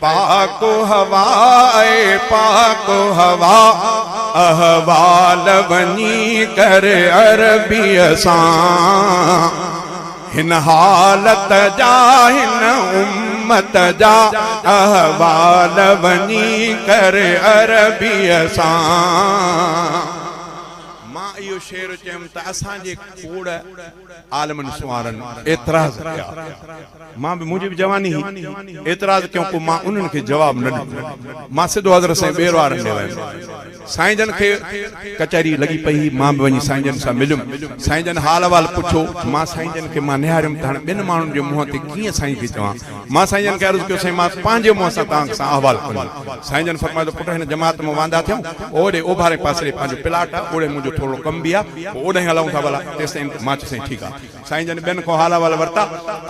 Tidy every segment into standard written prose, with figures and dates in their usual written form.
پاڪ هوا اي پاڪ هوا احوال وڃي ڪر عربيء سان هن حالت جا هن امت جا احوال وڃي ڪر عربيء سان. مان اهو شعر چيم ته اسان جي کوڙ عالمن سنوارن اعتراض ڪيا. مان به منهنجي به جواني هئي. اعتراض ڪيون پوء مان انهن کي جواب نه ڏنو. مان سڌو حضرت سائين ٻير وارن ڏي ويم. سائين جن کي ڪچهري لڳي پئي هئي. مان به وڃي سائين جن سان مليم. سائين جن حال احوال پڇيو. مان سائين جن کي مان نهاريم ته هاڻي ٻين ماڻهن جي منهن تي ڪيئن سائين کي چوان. مان سائين جن کي عرض ڪيو سائين مان پنهنجي منهن سان توهان سان احوال ڪندم. سائين جن فرمايو ته پٽ هن جماعت مان واندا ٿيون اوڏي اوڀارين پاسي ڏي پنهنجو پلاٽ آ اوڏي منهنجو ٿورڙو ڪم به آ پوء اوڏانهن هلون ٿا ڀلا تيستائين مان چيو سائين ٺيڪ آ. سائين جن ٻين کان حال احوال ورتا،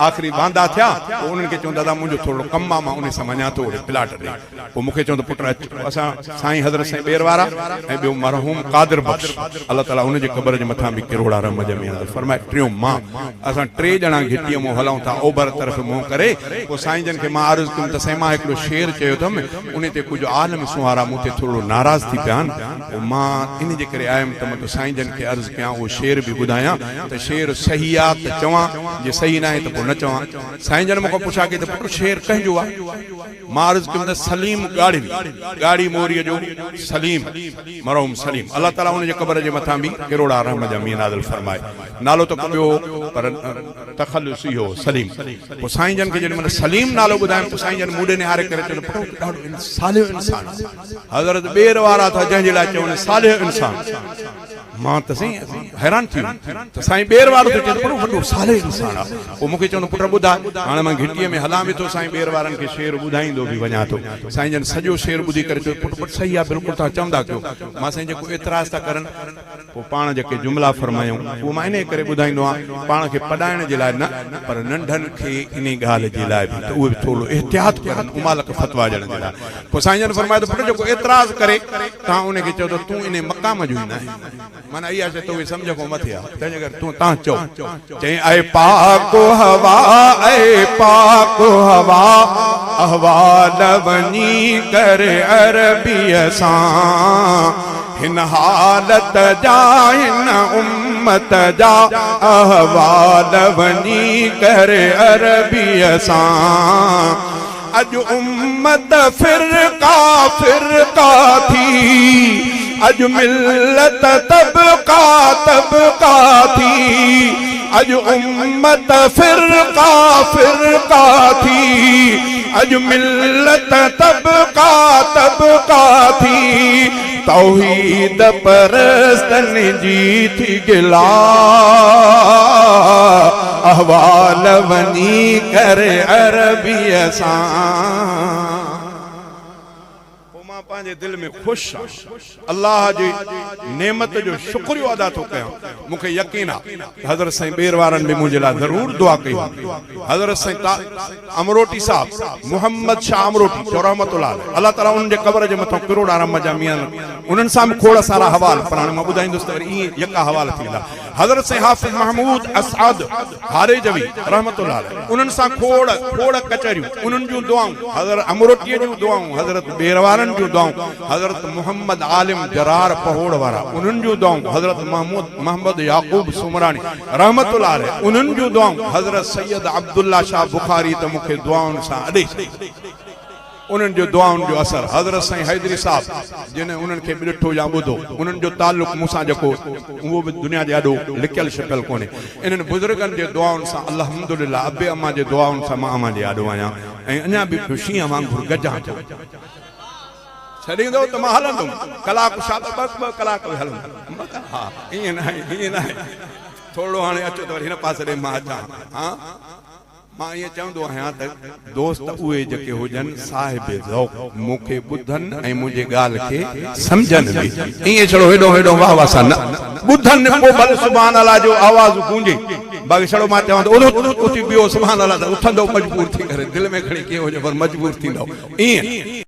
آخري واندا ٿيا، پوء انهن کي چيون دادا منهنجو ٿورڙو ڪم آ مان انهي سان وڃان ٿو اوڏي پلاٽ ڏي. پوء مون کي چيون ته پٽ اچ. پوء اسان سائين حضرت سائين ٻير وارا ۽ ٻيو مرحوم قادر بخش الله تعالي ان جي قبر جي مٿان به ڪروڙا رحم جا مينهن نازل فرمائي، ٽيون مان، اسان ٽي ڄڻا گهٽيء مون هلون ٿا اوڀر طرف منهن ڪري، پوء سائين جن کي مان عرض ڪيم ته سائين مان هڪڙو شعر چيو اٿم، انهي تي ڪجهه عالم سونهارا مون تي ٿورڙو ناراض ٿي پيا آهن، پوء مان ان جي ڪري آيم ته متو سائين جن کي عرض ڪيان اهو شعر به ٻڌايان ته شعر صحيح آ ته چوان جي صحيح ناهي ته پوء نه چوان. سائين جن مون کان پڇا ڪئي ته پٽ شعر ڪنهن جو آ؟ مان عرض ڪيم ته سليم ڳاڙهوي، ڳاڙهي موريء جو سليم، مرحوم سليم، الله تعاليٰ ان جي قبر جي مٿان به ڪروڙها رحم جا مينهن نازل فرمائي. نالو ته ڪو ٻيو هو پر تخلص اهو هو سليم. پوء سائين جن کي جيڏي مهل سليم نالو ٻڌايم ته سائين جن مون ڏي نهاري ڪري چيو ته پٽ هو ته ڏاڍو صالح انسان آ. حضرت ٻير وارا ٿا جنهن جي لاء چون صالح انسان. مان ته سائين حيران ٿي ويم ته سائين ٻير وارو ٿو چئي ته وڏو وڏو صالح انسان آ. پوء مون کي چوندو پٽ ٻڌاء. هاڻي مان گهٽيء ۾ هلان به ٿو سائين ٻير وارن کي شعر ٻڌائيندو به وڃان ٿو. سائين جن سڄو شعر ٻڌي ڪري چيو پٽ پٽ صحيح آ بلڪل توهان چوندا ڪيو. مان سائين جيڪو اعتراض ٿا ڪرن. پوء پاڻ جيڪي جملا فرمايائون اهو مان انهيء ڪري ٻڌائيندو آهيان پاڻ کي پڏائڻ جي لاء نه پر ننڍن کي انهي ڳالهه جي لاء به ته اهي به ٿورڙو احتياط ڪرن امالڪ فتويٰ ڏيڻ جي لاء. پوء سائين جن فرمايو ته پٽ جيڪو اعتراض ڪري توهان ان کي چئو ته تون انهي مقام جو ئي ناهين معنيٰ اها شيء توکي سمجهه کان مٿي آهي تنهنجي ڪري تون تان چئو. چيائين اي پاڪ هوا اي پاڪ هوا احوال وڃي ڪر عربيء سان هن حالت جا هن امت جا احوال وڃي ڪر عربيء سان. اڄ امت فرقا فرقا ٿي، اڄ ملت طبقا طبقا ٿي، اڄ امت فرقا فرقا ٿي، اڄ ملت طبقا طبقا ٿي، توحيد پرستن جي ٿي گلا. احوال وڃي ڪر عربيء سان. پوء مان پنهنجي دل ۾ خوش آهيان، الله جي نعمت جو شڪريو ادا ٿو ڪيان. مون کي يقين آهي ته حضرت سائين ٻير وارن به منهنجي لاء ضرور دعا ڪئي هوندي. حضرت سائين امروٽي صاحب، محمد شاهه امروٽي چئو رحمة الله عليه، الله تعاليٰ انهن جي قبر جي مٿان ڪروڙها رحمت جا مينهن انهن سان به کوڙ سارا حوال پر هاڻي مان ٻڌائيندس ته وري ائين يڪا حوال ٿي ويندا. حضرت سائين حافظ محمود اسعد هاريجوي رحمة الله عليه انهن سان کوڙ کوڙ ڪچهريون، انهن جون دعائون، حضرت امروٽيء جون دعائون، حضرت ٻير وارن جون دعائون، حضرت محمد عالم جرار پهوڙ وارا انهن جون دعائون، حضرت محمود محمد يعقوب سومراڻي رحمة الله عليه انهن جون دعائون، حضرت سيد عبدالله شاهه بخاري ته مون کي دعائن سان اڏي ڇڏيو. انهن جو دعائن جو اثر حضرت سائين حيدري صاحب جن انهن کي به ڏٺو يا ٻڌو انهن جو تعلق مون سان جيڪو اهو به دنيا جي آڏو لڪيل ڇپيل ڪونهي انهن بزرگن جي دعائن سان الحمدلله ابي امان جي دعائن سان مان اوهان جي آڏو آهيان ۽ اڃا به پيو شينهن وانگر گجان ٿو. ڇڏيندو ته مان هلندم ڪلاڪ ڇا ته ٻه ڪلاڪ به هلندم ها ائين ناهي ائين ناهي ٿورڙو هاڻي اچو ته وري هن پاسي ڏي مان اچان ها. مان ائين چوندو آهيان ته دوست اهي جيڪي هجن صاحب ذوق مون کي ٻڌن ۽ منهنجي ڳالهه کي سمجهن به ائين ڇڙو هيڏو هيڏو واه واه سان نه ٻڌن پوء ڀل سبحان الله جو آواز گونجي باقي ڇڙو مان چوان ته اٿو اٿي بيهو سبحان الله ته اٿندو مجبور ٿي ڪري دل ۾ کڻي ڪيئن هجي پر مجبور ٿيندو ائين.